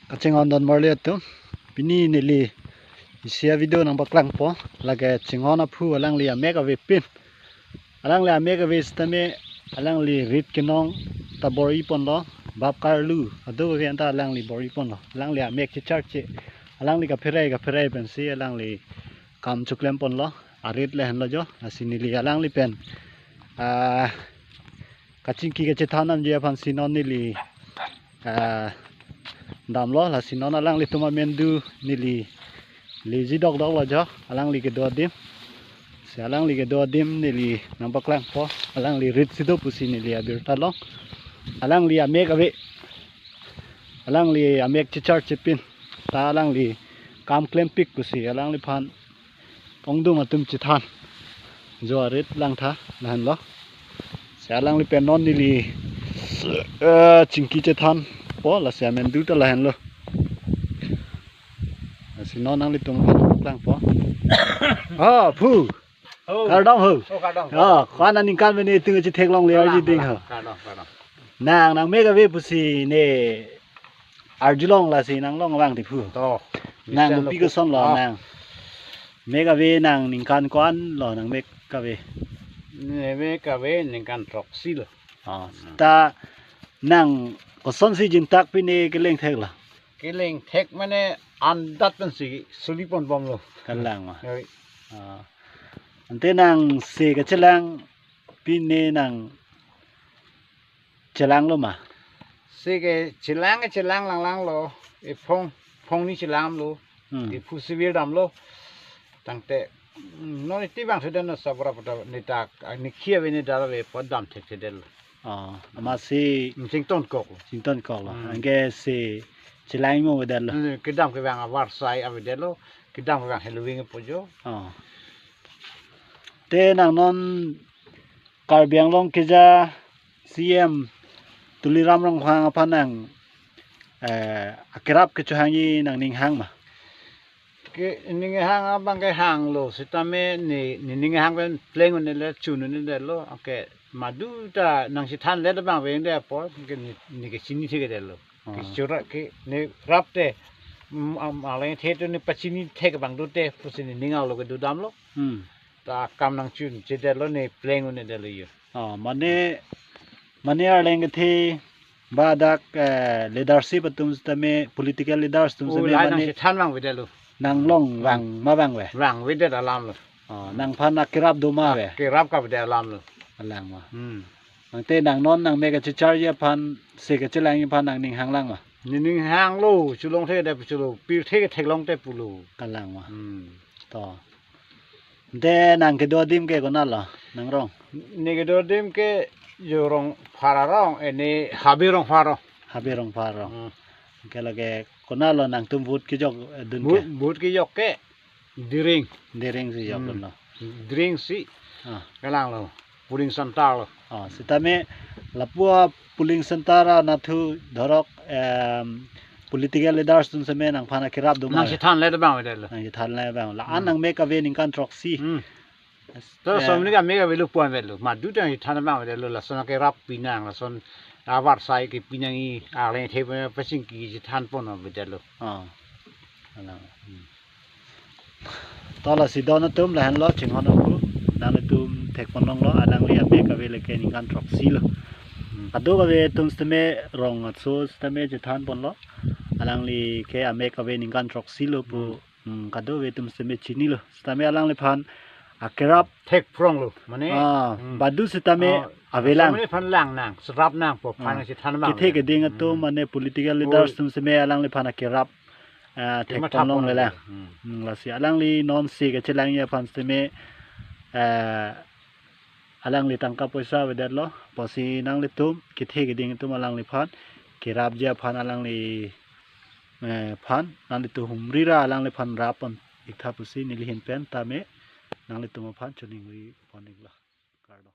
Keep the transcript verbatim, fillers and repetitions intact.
Kachinghon don marli atum. Pini neli isi a-video nangpaklangpo. Lake chinghon aphu alangli amek avepin. Alangli amek ave sitame alangli rit kenong ta bor-iponlo. Bap karlu ado ave anta alangli bor-iponlo. Alangli amek checharche. Alangli kaphere kaphere pensi alangli kam choklemponlo. Arit lahenlo jo. Lasi neli alangli pen, ah, kachingki kachethan damji aphansi non neli, ah, damlo, lasi non alanglitum amendu neli leji dokdoklo jo, alangli kedo adim. Si alangli kedo adim neli nangpaklangpo, alangli rit si do pusi neli abirta long. Alangli amek ave, alangli amek checharchepin, ta alangli kam klempik pusi alangliphan ongdung atum chethan. Jo arit langtha lahenlo. Si alangli pen non neli, eh, chingki chethanpo, lasi amendu ta lahenlo. Lasi non nanglitum klangpo. Ah, phu. Oh. Kardom ho. Oh, kardom. Ah, ko-an aningkan mene itum chetheklongle arju ding ho. Kardom, kardom. Nang, nang mek ave pusi ne arjulong, lasi nang long vang ti phu. To. Nang kopi kosonlo, ah, nang mek ave, nang ningkan ko-anlo nang mek ave? Ne mek ave ningkan throksi lo. Ah, ta nang kosonsi jintak pine keleng theklo? Keleng thek mane andat pensi suliponbomlo. Kalang ma. Oi. Ah. Ante nang se kachelang pine nang chelanglo ma? Se ke chelang ke chelang langlanglo. Ephong, phongni chelanglo. Hmm. Ephu sivir damlo. Tangte, mm, non iti bang sudah no sabra pada nitak, ah, nikhi ave nidar ave po dam thekthedetlo. Ah, amatsi chingtonkoklo. Chingtonkoklo. Hmm. Anke se chelangmo avedetlo. Hmm, kedam kevang avarsai avedetlo. Kedam kevang heloving po jo. Ah. Te nang non Karbi Anglong keja C M Tuliram Ronghang aphan nang, eh, akerap kechohangji nangning hang ma? Ke ninghang abang ke hanglo, sitame ne, ne ninghang pen pleng un-ele chun un-edetlo, ke madu ta nangchethanle ta bang veng de apor, ke ne, ne kechini thekdetlo. Ah. Kechura ke ne rap te, mm, am, alangthe to ne pachini thek bang do te, pusi ne ning arlo kedo damlo. Hmm. Ta kam nangchunchedetlo, ne pleng un-edetlo jo. Ah, mane, mane arleng kethe ba dak, eh, leadership atum sitame, political leaders atum, oh, sitame la mane nangchethan vang avedetlo. Nang long vang ma vang ave? Vang avedet alamlo. Ah, nangphan akerap do ma ave? Kerap kavedet alamlo. Kalang ma. Hmm. Tangte nang non nang mek kachecharji aphan, se kachelangji aphan nangning hanglang ma? Nening hanglo, cholong thekthedet pulo, pirthe ketheklong te pulo. Kalang ma. Hmm. To. Ante nang kedo adim ke konatlo, nang rong? Ne kedo adim ke jo Rongphar arong, eh, ne Habe Rongphar arong. Habe Rongphar arong. Hmm. Ke lake konatlo nangtum vote kejok, eh, dun ke? Vote, vote kejok ke Diring. Diring si jok, hmm, dunlo. Diring si. Ah. Kalanglo. Polling center lo. Ah, sitame lapu a polling center anatthu dhorok, em, political leaders atum sitame nangphan akerap do ma? Nangchethanle ta bang avedetlo. Nangchethanle bang. La-an, hmm, nang mek ave ningkan throksi. Hmm. To, eh, somni ka mek avelo puan avelo. Madu ta nangchethan bang avedetlo. Lason akerap pinang, lason avarsai kepinangji, alangthe pachingki chethanpon avedetlo. Ah. Alang. Hmm. To lasi don atum lahenlo chinghon aphu. Nanglitum thekponlonglo, alangli amek ave lake ningkan throksi lo. Hmm. Kadokave atum sitame rong aso sitame chethanponlo. Alangli ke amek ave ningkan throksi lo pu. Hmm. Hmm, kadokave atum sitame chinilo. Sitame alangliphan akerap thekphronglo. Mane, ah, hmm, badu sitame, ah, avelang. Alangliphan lang nang, serap nang, po phan, ah, chethan bang kethe keding atum, hmm, mane political leaders, oi, atum sitame alangliphan akerap, ah, kematha thekponlongle ponlo lang. Hmm. Hmm, lasi alangli non se kachelangji aphan sitame, eh, alangli tangka poisa avedetlo. Pusi nanglitum kethe keding atum alangliphan kerapji aphan alangli, eh, phan nanglitum humri ra alangliphan rappon iktha pusi neli ahin pen tame nanglitum aphan choningri pon-iklo. Kardom.